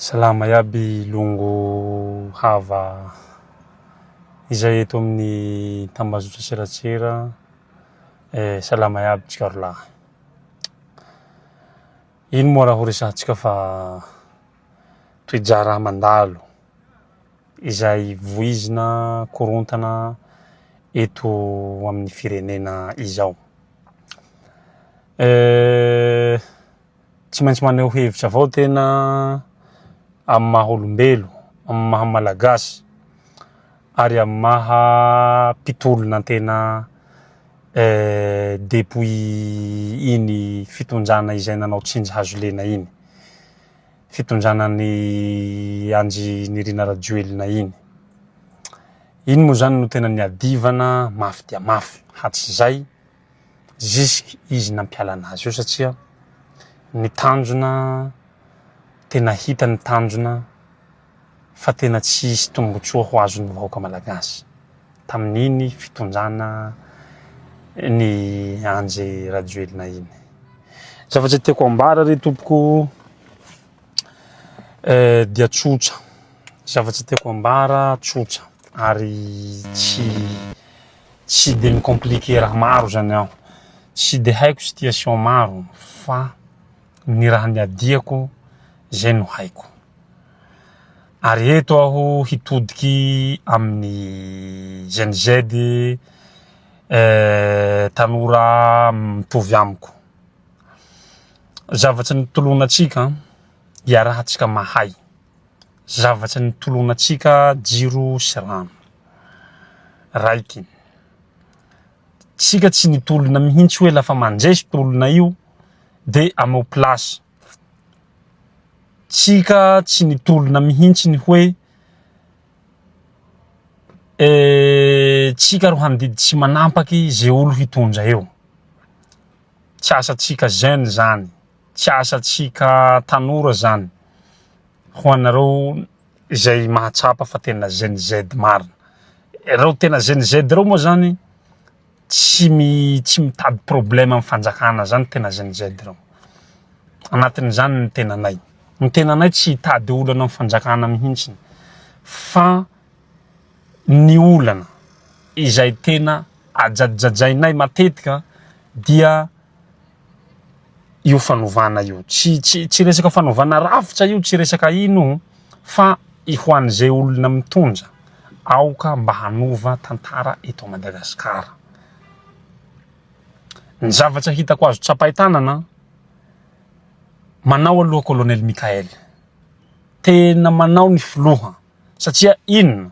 Salama iaby longo hava izay eto amin'ny tambazotra serasera eh, salama iaby tsika rolahy. Ino moa raha ho resahantsika fa toe-draharaha mandalo izay voizina korontana eto amin'ny firenena izao. Eh, tsy maintsy maneho hevitra avao tena amin'ny maha olombelo, amin'ny maha malagasy ary amin'ny maha mpitolona an-tena depuis iny fitondrana izay nanao tsindry hazo lena iny, fitondrana an'i Andry Nirina Rajoelina iny. Iny moa zany no tena niadivana mafy dia mafy hatrizay jusque izy nampiala anazy eo satria ny tanjona tena hita ny tanjona fa tena tsy hisy tombotsoa ho azon'ny vahoaka malagasy tamin'iny fitondrana ny Andry Rajoelina iny. Zavatra tiako ambara re tompoko eh, dia tsotra, zavatra tiako ambara tsotra ary tsy tsy de mi-compliquer raha maro zany aho, tsy de haiko situation maro fa ny raha niadiako zay no haiko. Ary eto aho hitodiky amin'ny Gen Z tanora mitovy amiko. Zavatra nitolonantsika iarahantsika mahay, zavatra nitolonantsika jiro sy rano, raiky. Tsika tsy nitolona mihitsy hoe lafa mandresy tolona io de ameo place. Tsika tsy nitolona mihitsy ny hoe tsika ro handidy tsy manampaky ze olo hitondra eo. Tsy asantsika jeune zany, tsy asantsika tanora zany ho anareo izay mahatsapa fa tena Gen Z marina. Reo tena Gen Z reo moa zany tsy mi- tsy mitady problème amin'ny fanjakana zany tena Gen Z reo, anatin'izany ny tenanay, ny tenanay tsy hitady olana amin'ny fanjakana mihintsiny fa ny olana izay tena ajajajainay matetika dia io fanovana io, tsy tsy tsy resaka fanovana rafitra io, tsy resaka ino fa i ho an'izay olona mitondra aoka mba hanova tantara eto Madagasikara. Ny zavatra hitako azo tsapain-tanana, manao aloha colonel Mickaël, tena manao ny filoha satria inona?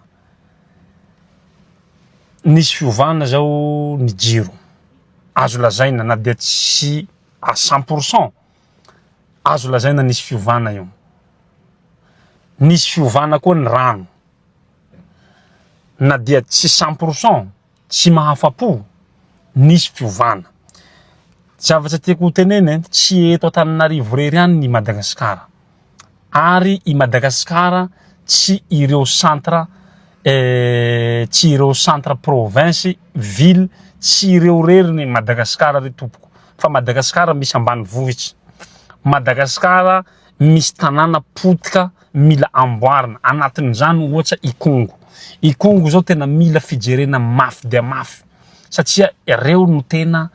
Nisy fiovana zao ny jiro, azo lazaina na dia tsy à cent pour cent, azo lazaina nisy fiovana io, nisy fiovana koa ny rano na dia tsy cent pour cent, tsy mahafa-po, nisy fiovana. Zavatra tiako ho tenenina, tsy eto Antananarivo irery ihany ny Madagasikara. ary i Madagasikara tsy ireo centre tsy ireo centre province, ville, tsy ireo irery ny Madagasikara ry tompoko fa Madagasikara misy ambanivohitra, Madagasikara misy tanàna potika mila amboarina, anatin'izany ohatra Ikongo, Ikongo zao tena mila fijerena mafy dia mafy satria ireo no tena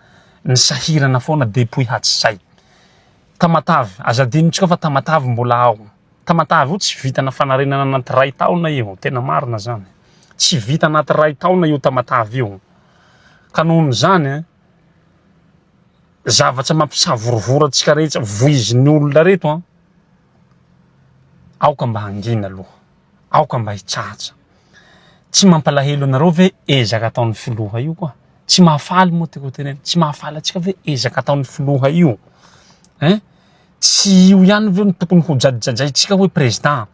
nisahirana foana depuis hatrizay. Tamatave, aza adinontsika fa Tamatave mbola ao. Tamatave io tsy vitana fanarenana anaty ray taona io, tena marina zany. Tsy vita anaty ray taona io Tamatave io. Ka nohon'izany eh, zavatra mampisavorovoro antsika rehetra, voizin'ny olona reto an, aoka mba hangina aloha. Aoka mba hitsahatra. Tsy mampalahelo anareo ve ezaka ataon'ny filoha io koa? Tsy mahafaly moa tiako tenena, tsy mahafaly antsika ve ezaka ataon'ny filoha io? Hein? Tsy io ihany ve no tokony ho jajajaintsika hoe président?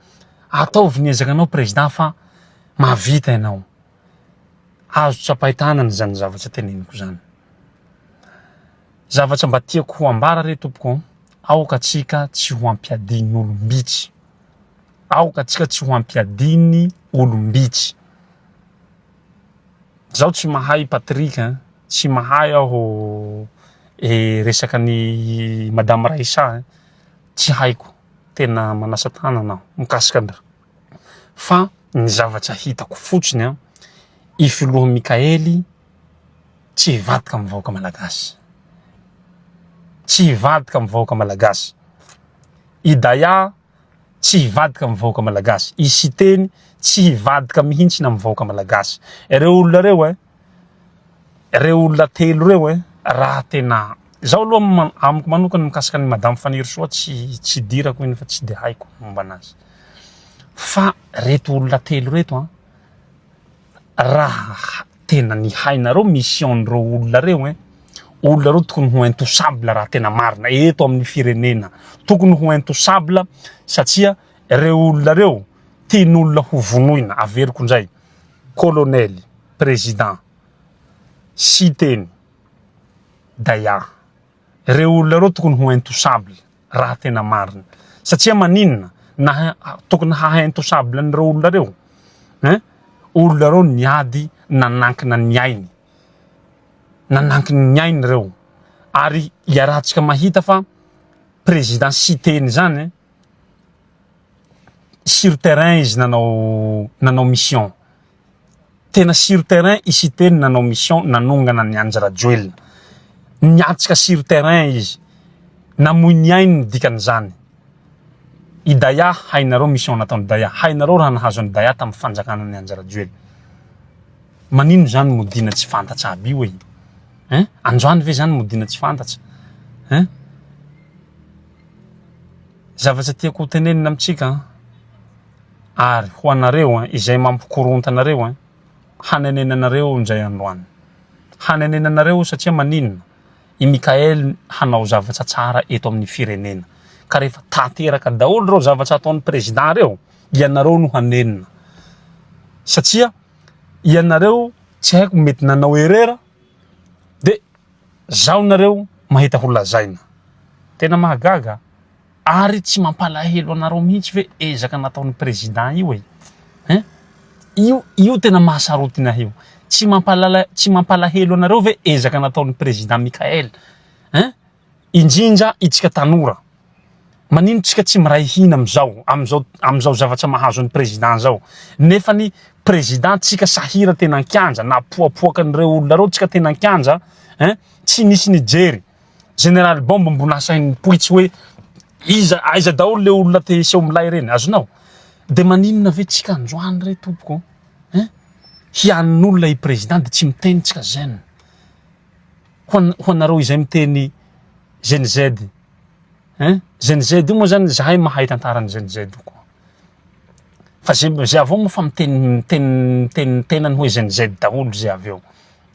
Ataovy ny ezaka anao président fa mahavita ianao. Azo tsapain-tanana izany zavatra teneniko izany. Zavatra mba tiako ho ambara re tompoko, aoka antsika tsy ho ampiadian'olom-bitsy. Aoka antsika tsy ho ampiadian'ny olom-bitsy. Zaho tsy mahay Patrick a, tsy mahay aho resaka ny madame Raissa, tsy haiko. Tena manasa tanana aho mikasika an'ireo. Fa ny zavatra hitako fotsiny an, i filoha Mickaël tsy hivadika amin'ny vahoaka malagasy. Tsy hivadika amin'ny vahoaka malagasy. I Daya tsy hivadika amin'ny vahoaka malagasy. I Siteny tsy hivadika mihitsy amin'ny vahoaka malagasy. Ireo olona ireo ein, ireo olona telo ireo ein, raha tena, zaho aloha amiko manokana mikasika an'i madame Fanirisoa tsy tsy idirako iny fa tsy de haiko momba anazy. Fa reto olona telo reto an, raha tena ny hainareo mission-n'ireo olona reo ein, olona reo tokony ho intouchable raha tena marina eto amin'ny firenena, tokony ho intouchable satria reo olona reo tian'olona ho vonoina, averiko indray, colonel, président, Siteny, Daya, reo olona reo tokony ho intouchable. raha tena marina satria maninona na tokony haha intouchable an'ireo olona reo hein olona reo niady nanankina ny ainy nanankina ny ainy reo ary iarahantsika mahita fa président Siteny zany sur terrain izy nanao nanao mission Tena sur terrain i Siteny nanao mission nanongana an'i Andry Rajoelina. Niatrika sur terrain izy. Namoy ny ainy ny dikan'izany. I Daya, hainareo mission nataon'i Daya. Hainareo raha nahazo an'i Daya tamin'ny fanjakana an'i Andry Rajoelina. Manino zany modiana tsy fantatra aby io e? Hein? Androany ve zany modiana tsy fantatra? Hein? Zavatra tiako ho tenenina amintsika an. Ary ho anareo an, izay mampikorontana anareo an, hanenenanareo indray androany. Hanenenanareo satria maninona? I Mickaël hanao zavatra tsara eto amin'ny firenena. Ka rehefa tanteraka daholo ireo zavatra ataon'ny président ireo, ianareo no hanenina. Satria ianareo tsy haiko mety nanao erreur, de zao nareo mahita ho lazaina. Tena mahagaga. Ary tsy mampalahelo anareo mihitsy ve ezaka nataon'ny président io e? Hein? Io io tena mahasarotiny ahy io. Tsy mampalala tsy mampalahelo anareo ve ezaka nataon'ny président Mickaël? Hein? Indrindra itsika tanora. Manino tsika tsy miray hina amizao amizao amizao zavatra mahazo ny président zao? Nefa ny président tsika sahira tena an-kianja, napoapoakan'ireo olona reo tsika tena an-kianja, hein? Tsy nisy nijery. Général Bombe mbo nasainy nipoitsy hoe iza aiza daholo le olona te hiseho milay reny, azonao? De maninona ve tsika androany re tompoko hein? Hianin'olona i président de tsy miteny tsika jeune. Ho an- ho anareo izay miteny Gen Z hein? Gen Z io moa zany zahay mahay tantaran'ny Gen Z io koa. Fa ze ze avy ao moa fa miteny miteny miteny ny tenany hoe Gen Z daholo ze avy eo.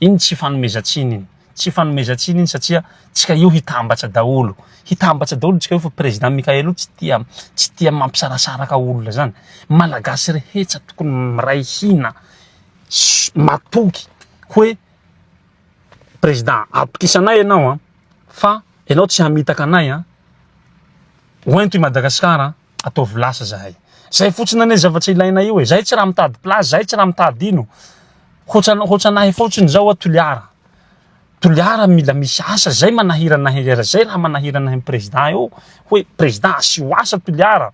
Iny tsy ifanomezan-tsiny iny. Tsy ifanomezan-tsiny iny satria tsika io hitambatra daholo. Hitambatra daholo tsika io fa président Mickaël io tsy tia tsy tia mampisarasaraka olona zany. Malagasy rehetra tokony miray hina sy matoky hoe président atokisanay ianao an, fa ianao tsy hamitaka anay an, hoento i Madagasikara an. Ataovy lasa zahay. Zay fotsiny anie zavatra ilainay io e. Zahay tsy raha mitady place, zahay tsy raha mitady ino. Hoatran hoatranahy fotsiny zao a Toliara. Toliara mila misy asa, zay manahirana ahy, zay raha manahirana ahy président eo hoe président asio asa Toliara.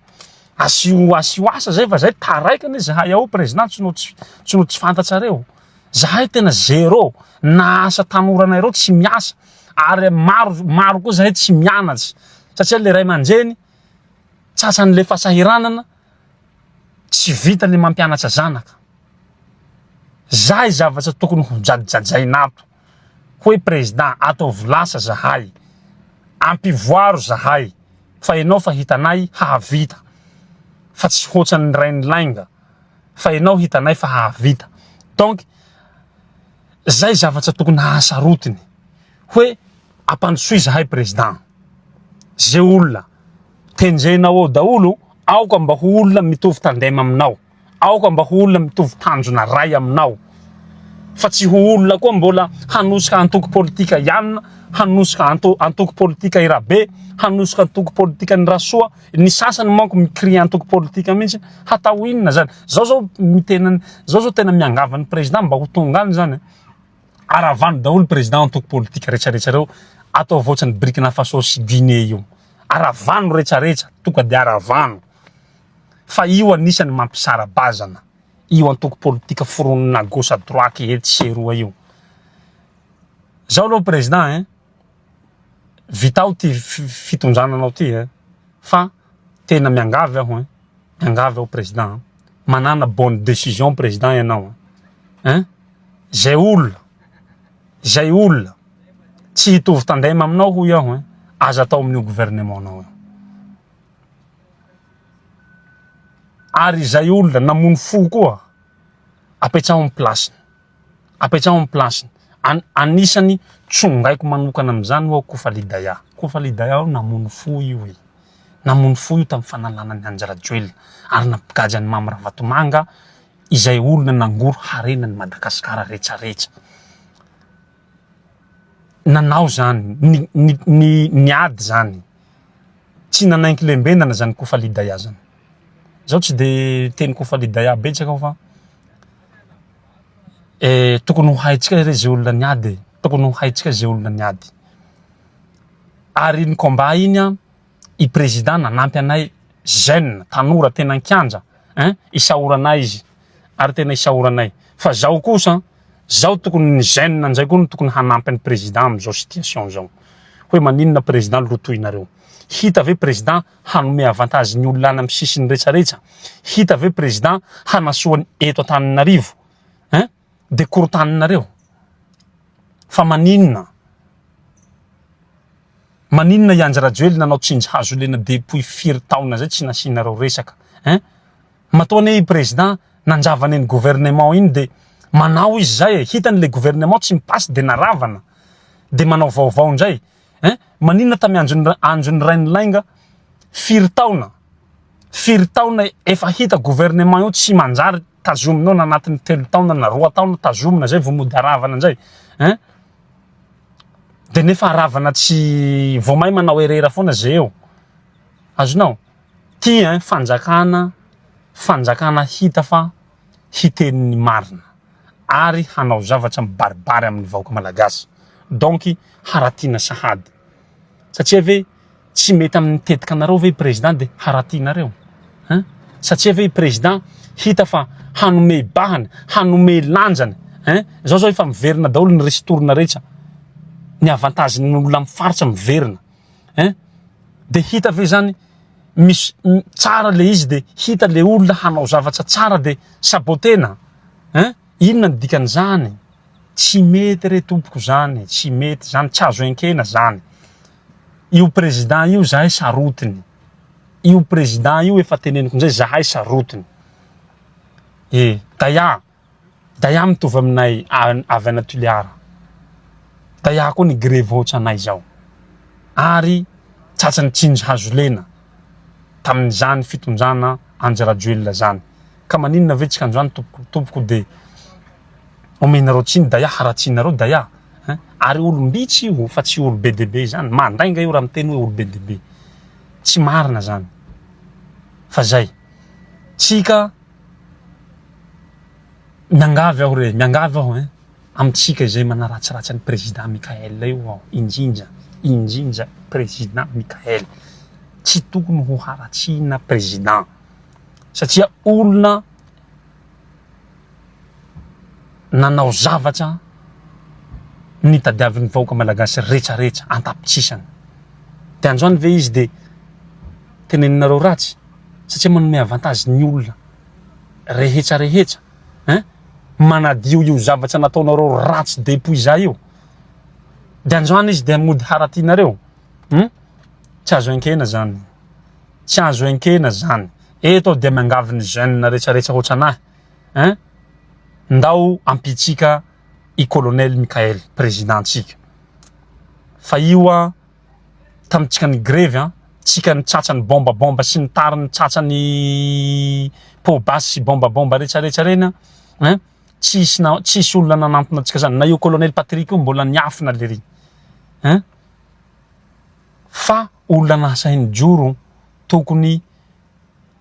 Asio asio asa zay fa zay taraiky anie zahay ao président tsy no tsy tsy no tsy fantatrareo. Zahay tena zéro, na asa tanoranay reo tsy miasa ary maro maro koa zahay tsy mianatra satria le ray aman-dreny Tratran'ilay fahasahiranana tsy vita ny mampianatra zanaka. Zay zavatra tokony ho jajajaina ato. Hoe président ataovy lasa zahay. Ampivoaro zahay fa enao fa hitanay hahavita. Fa tsy hoatran'ny rain'ny lainga fa enao hitanay fa hahavita. Donc zay zavatra tokony hahasarotiny. Hoe ampandrosoy zahay président. Ze olona Tendrenao ao daholo, aoka mba ho olona mitovy tandem aminao, aoka mba ho olona mitovy tanjona ray aminao, fa tsy ho olona koa mbola hanosika antoko politika i anona, hanosika anto antoko politika i Rabe, hanosika antoko politika ny Rasoa, ny sasany manko mi-cree antoko politika mihitsy, hatao inona zany? Zao zao mitena zao zao tena miangavy ny président mba ho tonga any zany. Aravano daholo président antoko politika retraretra reo, ataovy ohatran'ny Burkina Faso sy Guinée io. Aravano retsaretsa, tonga de aravano. Fa io anisany mampisara-bazana io antoko politika foronina à gauche à droite etsy sy eroa io. Zao aloha président hein, vitao ty fitondrana anao ty hein, fa tena miangavy aho hein, miangavy aho président, manana bonne décision président ianao hein, zay olona, zay olona tsy hitovy tandem aminao hoy aho hein, aza atao amin'io gouvernement nao io. Ary izay olona namono fo koa apetraho amin'ny place-ny, apetraho amin'ny place-ny. An- anisany tsongaiko manokana amin'izany ho'a Kofa Lidaya. Kofa Lidaya io namono fo io e. Namono fo io tamin'ny fanalana an'i Andry Rajoelina ary nampigadra an'i Mamy Ravatomanga izay olona nangoro harena an'i Madagasikara retsaretsa. Nanao zany, ny ny ny niady zany, tsy nanainky lembenana zany Kofa Lidaya zany. Zaho tsy de miteny Kofa Lidaya betsaka aho fa tokony ho haintsika re zay olona niady e, tokony ho haintsika zay olona niady. Ary iny combat iny an, i président nanampy anay jeune, tanora tena an-kianja ein, isaoranay izy ary tena isaoranay. Fa zaho kosa Zao tokony ny jeune njay koa no tokony hanampy an'i président amin'izao situation zao. Hoe maninona président lotoinareo. Hita ve président hanome avantage ny olona any amin'ny sisiny retsaretsa? Hita ve président hanasoa ny eto Antananarivo? Hein? De korontaninareo. Fa maninona? Maninona i Andry Rajoelina nanao tsindry hazo lena depuis firy taona zay tsy nasianareo resaka? Hein? Matoa anie i président nanjavana iny gouvernement iny de manao izy zay e, hitany le gouvernement tsy mi-passe de naravana de manao vaovao ndray hein, maninona tamy andron'ny andron'ny Rainilainga firy taona firy taona efa hita gouvernement io tsy manjary tazomina ao na anatin'ny telo taona na roa taona tazomina zay vao mody aravana ndray hein, de nefa aravana tsy vao may manao erreur foana zay eo, azonao? Ty ein fanjakana fanjakana hita fa hiteny ny marina ary hanao zavatra mibaribary amin'ny vahoaka malagasy donc haratiana sahady satria ve tsy mety amin'ny tetika anareo ve i président de haratianareo ein satria ve i président hita fa hanome bahana hanome lanjany ein zao zao efa miverina daholo ny ristourne rehetra ny avantage ny olona amin'ny faritra miverina Hein? De hita ve zany misy tsara le izy de hita le olona hanao zavatra tsara de sabotena? Hein? Inona ny dikan'izany? Tsy mety re tompoko zany, tsy mety zany, tsy azo enkena zany. Io président io zahay sarotiny. Io président io efa teneniko ndray zahay sarotiny. Eh, Daya, Daya mitovy aminay avy any Toliara. Daya koa ny grevy ohatranay zao. Ary tratran'ny tsindry hazo lena tamin'izany fitondrana Andry Rajoelina zany. Ka maninona ve tsika androany tompoko tompoko de omenareo tsiny Daya haratsianareo Daya hein? Ary olom-bitsy io fa tsy olo be dia be zany. Mandainga io raha miteny hoe olo be dia be. Tsy marina zany. Fa zay. Tsika Miangavy aho re, miangavy aho hein, amintsika izay manaratsiratsy an'i Président Mickaël io aho, indrindra, indrindra Président Mickaël, tsy tokony ho haratsiana Président, satria olona nanao zavatra nitadiavin'ny vahoaka malagasy retraretra an-tapitrisany, de androany ve izy de teneninareo ratsy satria manome avantage ny olona rehetra rehetra hein manadio io zavatra nataonareo ratsy depuis zay io de androany izy de mody haratinareo hum tsy azo enkena zany tsy azo enkena zany eto aho de miangavy ny jeune rehetra rehetra ohatranahy hein ndao ampitsika i colonel Mickaël président tsika fa io a tamintsika ny grevy an, tsika ny tratran'ny bomba bomba sy ny tariny tratran'ny pot basy sy bomba bomba rehetra rehetra reny an, hein, tsisy na tsisy olona nanantona antsika zany, na io colonel Patrick io mbola niafina lery, hein, fa olona nahasahy nijoro tokony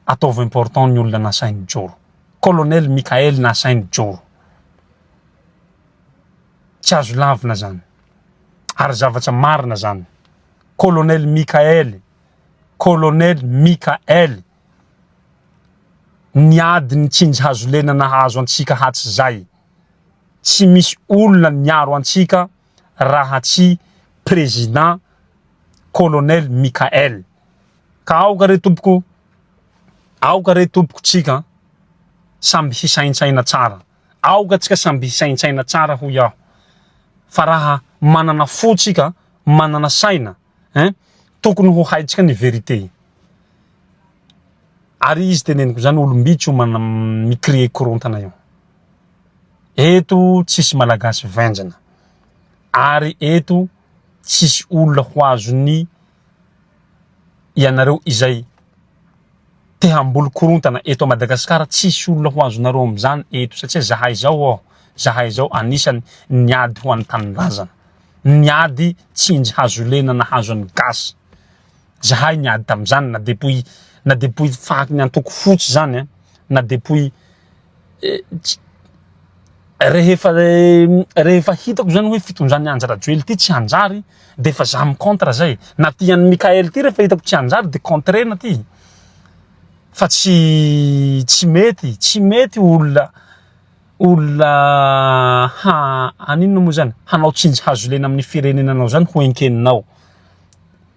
ataovy important ny olona nahasahy nijoro, colonel Mickaël nahasahy nijoro, tsy azo lavina zany. ary zavatra marina zany. Colonel Mickaël. Colonel Mickaël niady ny tsindry hazo lena nahazo antsika hatrizay. Tsy misy olona niaro antsika raha tsy Président Colonel Mickaël. Ka aoka re tompoko, aoka re tompoko tsika samby hisaintsaina tsara. Aoka tsika samby hisaintsaina tsara hoy aho. Fa raha manana fo tsika, manana saina, hein, tokony ho haintsika ny vérité. Ary izy teneniko zany olom-bitsy io mana mi-créer korontana io. Eto tsisy malagasy vendrana. Ary eto tsisy olona ho azon'ny ianareo izay te hamboly korontana eto Madagasikara tsisy olona ho azonareo amin'izany eto satria zahay zao aho zahay zao anisany niady ho an'ny tanindrazana niady tsindry hazolena nahazo an'ny gasy zahay niady tamin'izany na depuis na depuis fahaky ny antoko fotsy zany a na depuis Rehefa rehefa hitako zany hoe fitondran'i Andry Rajoelina ty tsy hanjary de efa za mi-contre zay, na ty an'i Mickaël ty rehefa hitako tsy hanjary de contre-na ty, fa tsy tsy mety, tsy mety olona olona ha- haninona moa zany, hanao tsindry hazo lena amin'ny firenenanao zany ho enkeninao.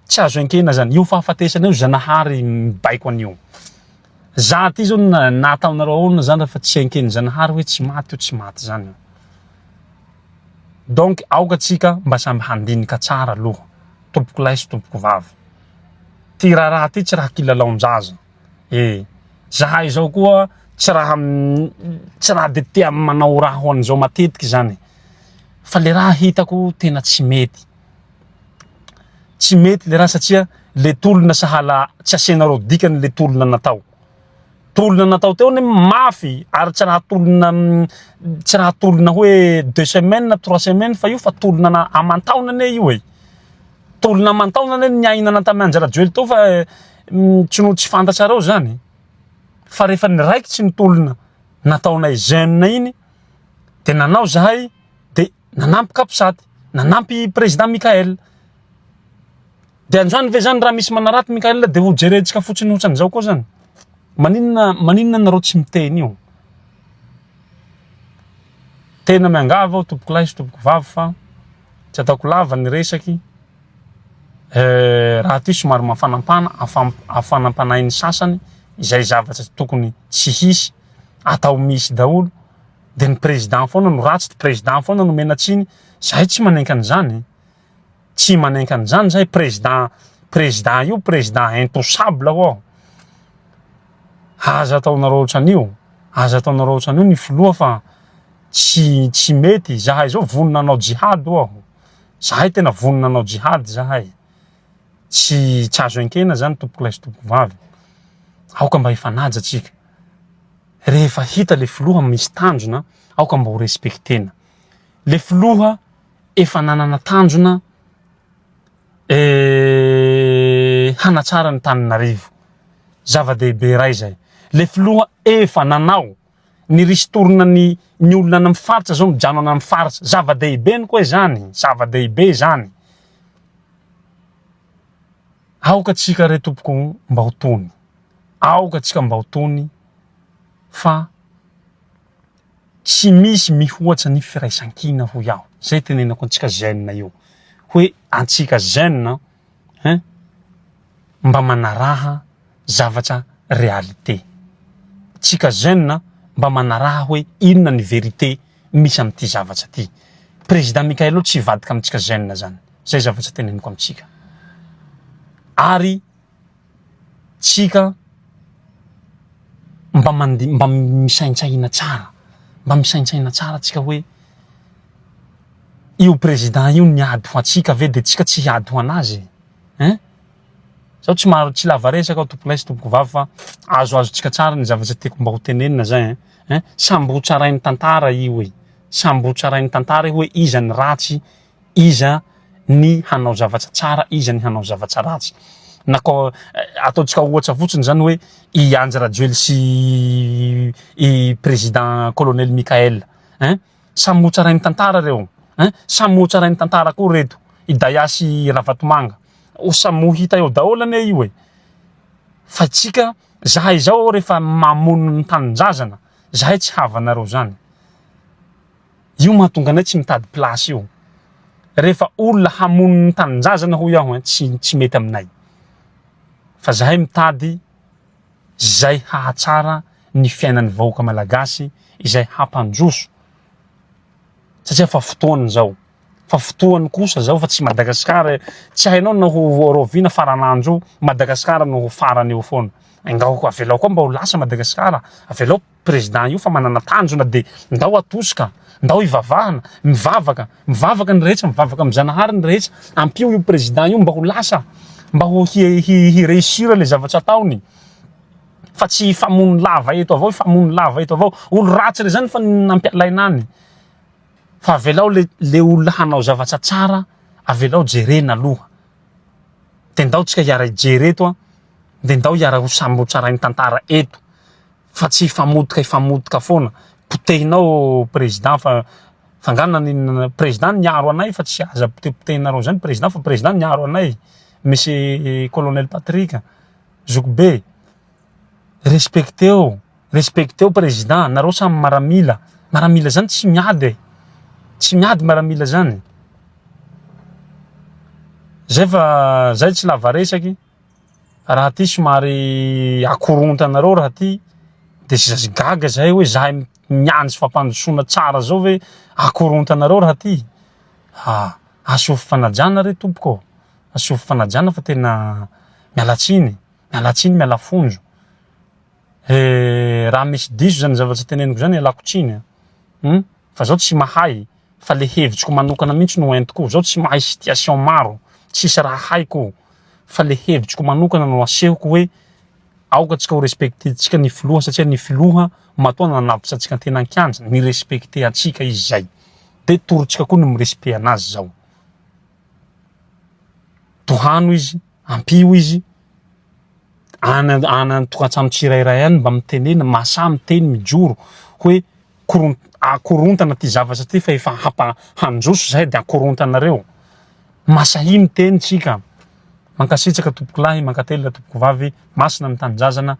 Tsy azo enkena zany, io fahafatesana io Zanahary mibaiko an'io. Za ty zao na na ataonareo ahoana zany refa tsy enkeny Zanahary hoe tsy maty io tsy maty zany io. Donc aoka tsika mba samby handinika tsara aloha tompoko lahy sy tompoko vavy. Ty raharaha ty tsy raha kilalaon-jaza e. Zahay zao koa tsy raha tsy raha de tia manao raha ho an'izao matetiky zany fa le raha hitako tena tsy mety. Tsy mety le raha satria le tolona sahala tsy asianareo dikany le tolona natao. Tolona natao teo anie mafy ary tsy raha tolona tsy raha tolona hoe deux semaines na trois semaines fa io fa tolona ana aman-taona anie io e. Tolona aman-taona anie niainana tamin'i Andry Rajoelina teo fa tsy noho tsy fantatrareo zany. Fa rehefa niraikitsy ny tolona nataonay jeune iny de nanao zahay de nanampy capsat, nanampy président Mickaël. De androany ve zany raha misy manaraty Mickaël de ho jerentsika fotsiny otran'izao koa zany? Maninona maninona nareo tsy miteny io? Tena miangavy aho tompoko lahy sy tompoko vavy fa tsy ataoko lava ny resaky raha ty somary mafanampana afanampanahin'ny sasany izay zavatra tokony tsy hisy atao misy daholo de ny président foana no ratsy, de président foana no omena tsiny, zahay tsy manenka an'izany, tsy manenka an'izany zahay, président président io président intouchable ho'aho, aza ataonareo ohatran'io, aza ataonareo ohatran'io ny filoha fa tsy tsy mety, zahay zao vonona hanao jihad ho'aho, zahay tena vonona hanao jihad zahay, tsy tsy azo enkena zany tompokolahy sy tompokovavy, aoka mba hifanaja tsika. Rehefa hita le filoha misy tanjona aoka mba ho respectena. Le filoha efa nanana tanjona hanatsara ny Taninarivo. Zava-dehibe iray zay. Le filoha efa nanao ny ristourne ny ny olona any amin'ny faritra zao mijanona any amin'ny faritra. Zava-dehibe ny koa izany, zava-dehibe izany. Aoka tsika re tompoko mba ho tony. Aoka tsika mba ho tony fa tsy misy mihoatsa ny firaisankina hoy aho. Zay tenenako antsika jeune io. Hoe antsika jeune hein mba manaraha zavatra réalité. Tsika jeune mba manaraha hoe inona ny vérité misy amin'ity zavatra ty. Président Mickaël tsy hivadika amintsika jeune zany. Zay zavatra teneniko amintsika. Ary tsika mba mandi- mba misaintsaina tsara, mba misaintsaina tsara tsika hoe io président io niady ho antsika ve de tsika tsy hiady ho anazy e? Hein? Zaho tsy maro tsy lava resaka aho tompokolahy sy tompokovavy fa azoazontsika tsara ny zavatra tiako mba ho tenenina zay hein, hein? Samby ho tsarain'ny tantara io e, samby ho tsarain'ny tantara io hoe iza ny ratsy iza ny hanao zavatra tsara, iza ny hanao zavatra ratsy. Na ko ataontsika ohatra fotsiny zany hoe i Andry Rajoely sy i président colonel Mickaël hein, samy hotsarain'ny tantara reo hein, samy hotsarain'ny tantara koa reto i Daya sy i Ravatomanga, ho samy ho hita eo daholo anie io e. Fa tsika zahay zao rehefa mamono ny tanindrazana zahay tsy havanareo zany. Io mahatonga anay tsy mitady place io. Rehefa olona hamono ny tanindrazana hoy aho tsy tsy mety aminay. Fa zahay mitady izay hahatsara ny fiainan'ny vahoaka malagasy, izay hampandroso satria fa fotoana izao. Fa fotoany kosa zao fa tsy Madagascar e, tsy hainao na ho rahoviana faran'andro io, Madagascar no ho farany eo foana. Angao koa avelao koa mba ho lasa Madagascar, avelao président io fa manana tanjona de ndao atosika, ndao hivavahana, mivavaka, mivavaka ny rehetra, mivavaka am Zanahary ny rehetra, ampio io président io mba ho lasa, mba ho hi hi réussir le zavatra ataony. Fa tsy hifamono lava eto avao, hifamono lava eto avao, olo ratsy re zany fa nampialaina any. Fa avelao le le olona hanao zavatra tsara avelao jerena aloha de ndao tsika hiara hijery eto an de ndao hiara ho samy ho tsarain'ny tantara eto fa tsy hifamotika hifamotika foana potehinao président fa fa nga naninona président niaro anay fa tsy aza potepotehinareo zany président fa président niaro anay monsieur colonel Patrick zokibe Respecteo, respecteo président, nareo samy maramila, maramila zany tsy miady e, tsy miady maramila zany, zay fa zay tsy lava resaky, raha ty somary akorontanareo raha ty de sy gaga zahay hoe zahay miandry fampandrosoana tsara zao ve akorontanareo raha ty, ah asio fanajana re tompoko ô, asio fanajana fa tena miala tsiny. Miala tsiny miala fonjo. Eh, raha misy diso zany zavatra teneniko zany ialako tsiny a. Hum, fa zaho tsy mahay, fa le hevitriko manokana mihitsy no entiko, zaho tsy mahay situation maro, tsisy raha haiko, fa le hevitriko manokana no asehoko hoe aoka tsika ho respecter-tsika ny filoha satria ny filoha matoa nanavotra antsika tena an-kianja, ni-respecter antsika izy zay, de torontsika koa ny mi-respect anazy zao. Tohano izy. Ampio izy any any an-tokantrano tsirairay any mba mitenena, mahasahy miteny, mijoro hoe koron- akorontana ty zavatra ty fa efa hampa- handroso zahay de akorontanareo. Masahia miteny tsika. Mankasitraka tompokolahy, mankatelina tompokovavy, masina ny tanindrazana,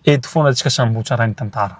eto foana tsika samby ho tsarain'ny tantara.